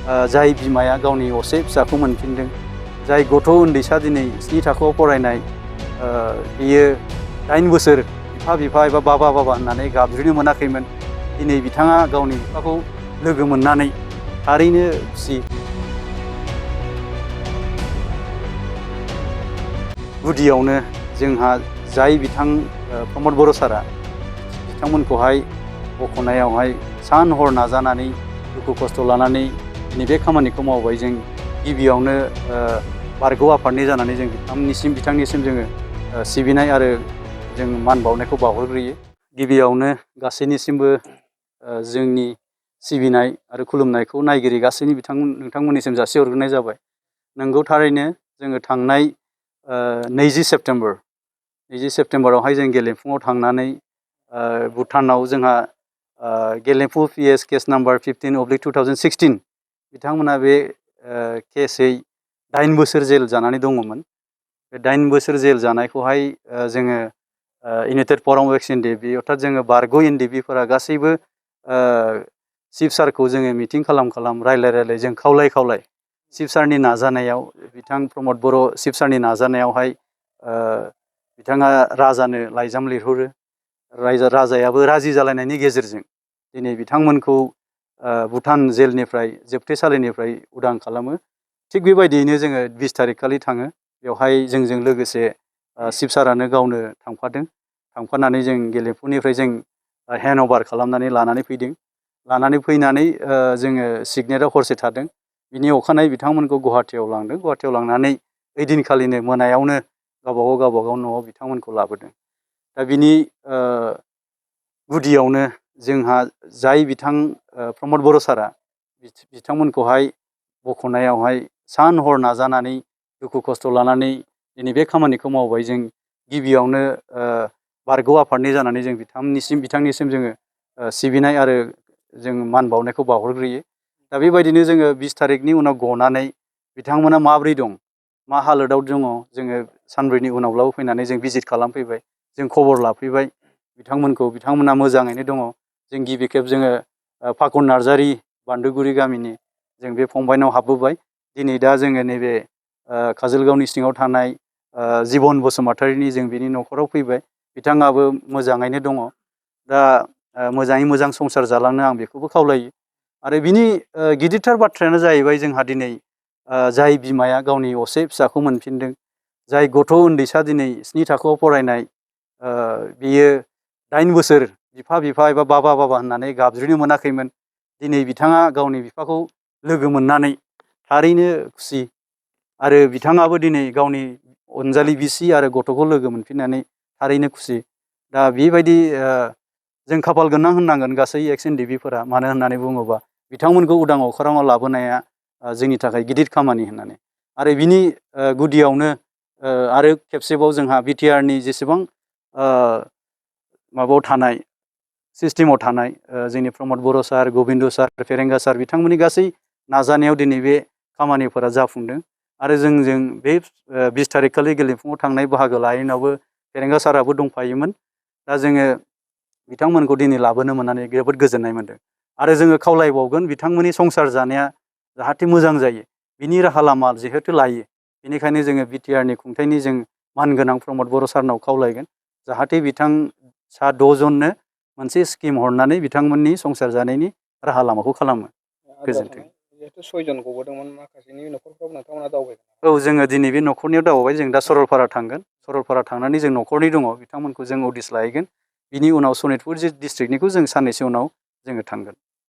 जाय बिमाया गावनि असे फिसाखौ मोनफिनदों, जाय गथ' उन्दैसा दिनै 7 थाखोआव फरायनाय, बियो 8 बोसोर बिफा एबा बाबा होननानै गाबज्रिनो मोनाखैमोन। दिनै बिथाङा गावनि बिफाखौ लोगो मोननानै थारैनो खुसि। गुदियावनो जोंहा जाय प्रमद बर' सारा बिथांमोनखौहाय बख'नायावहाय सान हर नाजानानै दुखु खस्थ' लानानै दिनै बे खामानिखौ मावबाय। जों गिबियावनो बारग' आफादनि जानानै जों बिथांनिसिम जोङो सिबिनाय आरो जों मान बावनायखौ बावहरग्रोयो। गिबियावनो गासैनिसिमबो जोंनि सिबिनाय आरो खुलुमनायखौ नायगिरि गासैनि नोंथांमोननिसिम जासिहरग्रोनाय जाबाय। नंगौ, थारैनो जोङो थांनाय 20 सेप्तेम्बरावहाय जों गेलेफुङाव थांनानै भुटानाव जोंहा गेलेफु PS केस नाम्बार 15/2016 बिथांमोना बे केसै 8 बोसोर जेल जानानै दङमोन। बे 8 बोसोर जेल जानायखौहाय जोङो इउनाइटेड फराम अफ NDFB, अर्थात जोङो बारग' NDFBफोरा गासैबो चिफ सारखौ जोङो मिटिं खालाम रायलाय जों खावलाय चिफ सारनि नाजानायाव, बिथां प्रमद बर' चिफ सारनि नाजानायावहाय बिथाङा राजानो लाइजाम लिरहरो। राजायाबो राजि जालायनायनि गेजेरजों दिनै बिथांमोनखौ भुटान जेलनिफ्राय, जोबथेसालिनिफ्राय उदां खालामो। थिग बेबायदियैनो जोङो 20 तारिख खालि थाङो। बेवहाय जोंजों लोगोसे चिफ सारानो गावनो थांफानानै जों गेलेफुनिफ्राय जों हेन्ड अभार खालामनानै लानानै फैदों। लानानै फैनानै जोङो सिगनेटआव हरसे थादों। बिनि अखानायै बिथांमोनखौ गुवाहाटियाव लांदों। गुवाहाटियाव लांनानै ओइदिनखालिनो मोनायावनो गावबागाव न'आव बिथांमोनखौ लाबोदों। दा बिनि गुदियावनो जोंहा जाय प्रमद बर' सारा बिथांमोनखौहाय बख'नायावहाय सान हर नाजानानै दुखु खस्थ' लानानै दिनै बे खामानिखौ मावबाय। जों गिबियावनो बारग' आफादनि जानानै जों बिथांनिसिम जोङो सिबिनाय आरो जों मान बावनायखौ बावहरग्रोयो। दा बेबायदिनो जोङो 20 तारिखनि उनाव गनानै बिथांमोना माब्रै दं, मा हालोदाव दङ, जोङो सानब्रैनि उनावब्लाबो फैनानै जों भिजिट खालामफैबाय। जों खबर लाफैबाय बिथांमोना मोजाङैनो दङ। जों गिबि खेब जोङो फाखुन नार्जारि बान्दोगुरि गामिनि जों बे फंबायनाव हाबबोबाय। दिनै दा जोङो नैबे काजोलगावनि सिङाव थानाय जिबन बसुमतारिनि जों बिनि न'खराव फैबाय। बिथाङाबो मोजाङैनो दङ। दा मोजाङै मोजां संसार जालांनो आं बेखौबो खावलायो। आरो बिनि गिदिरथार बाथ्रायानो जाहैबाय, जोंहा दिनै जाय बिमाया गावनि असे फिसाखौ मोनफिनदों, जाय गथ' उन्दैसा दिनै 7 थाखोआव फरायनाय, बियो 8 बोसोर बिफा एबा बाबा होननानै गाबज्रिनो मोनाखैमोन। दिनै बिथाङा गावनि बिफाखौ लोगो मोननानै थारैनो खुसि। आरो बिथाङाबो दिनै गावनि अनजालि बिसि आरो गथ'खौ लोगो मोनफिननानै थारैनो खुसि। दा बेबायदि जों खाफाल गोनां होननांगोन गासै NDFBफोरा। मानो होननानै बुङोबा बिथांमोनखौ उदां अख्राङाव लाबोनाया जोंनि थाखाय गिदिर खामानि होननानै। आरो बिनि गुदियावनो आरो खेबसेबाव जोंहा BTRनि जेसेबां माबायाव थानाय, सिस्टेमाव थानाय जोंनि प्रमद बर' सार, गबिन्द सार, फेरेंगा सार, बिथांमोननि गासै नाजानायाव दिनै बे खामानिफोरा जाफुंदों। आरो जोंजों बे 20 तारिख खालि गेलेफुङाव थांनाय बाहागो लाहैनायावबो फेरेंगा साराबो दंफायोमोन। दा जोङो बिथांमोनखौ दिनै लाबोनो मोननानै जोबोद गोजोननाय मोनदों। आरो जोङो खावलायबावगोन बिथांमोननि संसार जानाया जाहाथे मोजां जायो, बिनि राहा लामा जिहेथु लायो। बेनिखायनो जोङो BTRनि खुंथायनि जों मानगोनां प्रमद बर' सारनाव खावलायगोन, जाहाथे बिथां 6 जननो मोनसे स्किम हरनानै बिथांमोननि संसार जानायनि राहा लामाखौ खालामो। गोजोन्थों। जिहेतु 6 जन गबोदोंमोन, माखासेनि न'खरफ्राव नोंथांमोना दावबायगोन? औ, जोङो दिनै बे न'खरनियाव दावबाय। जों दा सरलपारा थांगोन। सरलपारा थांनानै जों न'खरनि दङ, बिथांमोनखौ जों उदिस लाहैगोन। बिनि उनाव सनितपुर डिस्ट्रिक्टनिखौ जों साननैसो उनाव जोङो थांगोन।